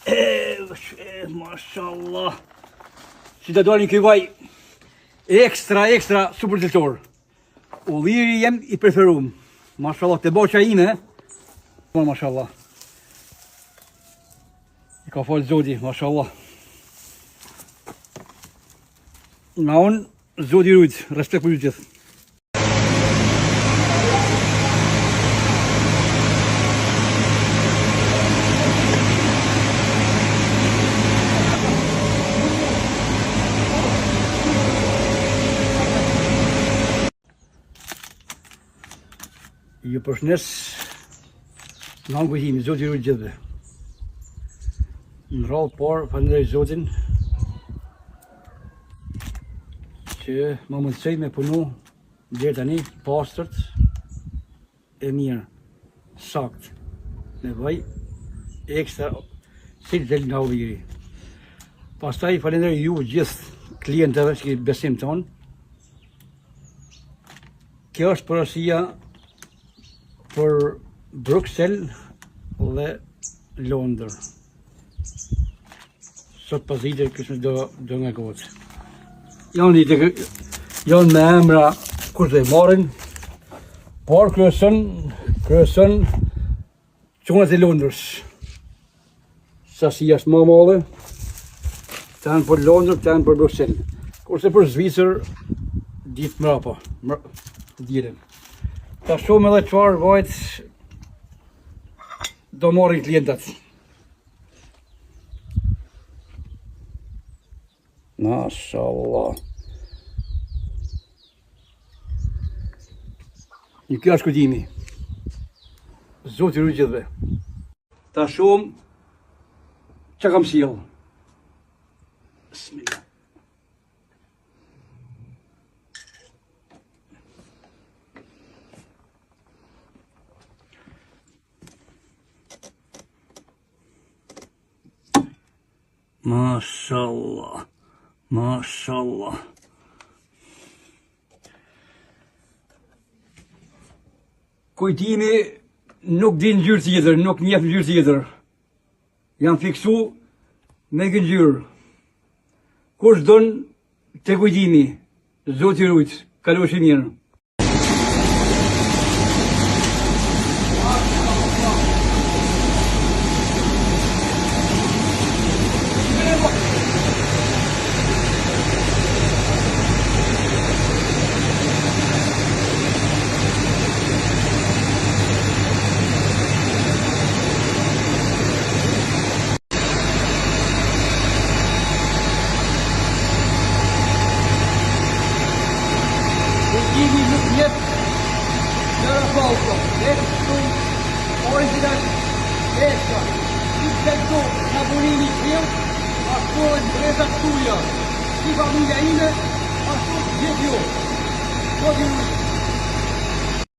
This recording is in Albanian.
E, e, mashallah. Si të dalin ky vaj ekstra, ekstra, super cilësor. Ulliri jem i preferum. Mashallah, te bahçja ime. Po, mashallah. I ka falë Zoti, mashallah. Nga unë, Zoti rujt, respekt për ju gjithë. Ju përshnes nga unë Kujtimi, Zoti ju rujt gjithëve. Në radhë parë, falenderoj Zotin që më mundësoi me punu deri tani pastërt e mirë, sakt, me vaj ekstra si del nga ulliri. Pastaj falenderoj ju gjithë klientëve që keni besim tonë. Kjo është porosia për Bruksel dhe Londër. Sot pasdite kështu do do nga gotë. Janë i të janë me emra kush do i marrin, por kryeson kryeson çunat e Londrës. Sasia është më e madhe. Të janë për Londër, të janë për Bruksel. Kurse për Zvicër ditë mrapa, mra, të dielën. Ta shohim edhe çfarë vajt do marrin klientat. Mashallah. Një kjo është Kujtimi. Zoti rujt gjithëve. Ta shohim çka kam sjell. Bismillah. Mashallah. Mashallah. Kujtimi nuk di ngjyrë tjetër, nuk njeh ngjyrë tjetër. Jam fiksu me këtë ngjyrë. Kush don te Kujtimi, Zoti rujt, kalofshi mirë. Kujtimi nuk jep gjëra fallco, veç shumë original, ekstra. Si të këtu nga burimi i kthjellt, ashtu edhe në brezat tuja. Si familja ime, ashtu gjithë ju. Zoti ju rujt.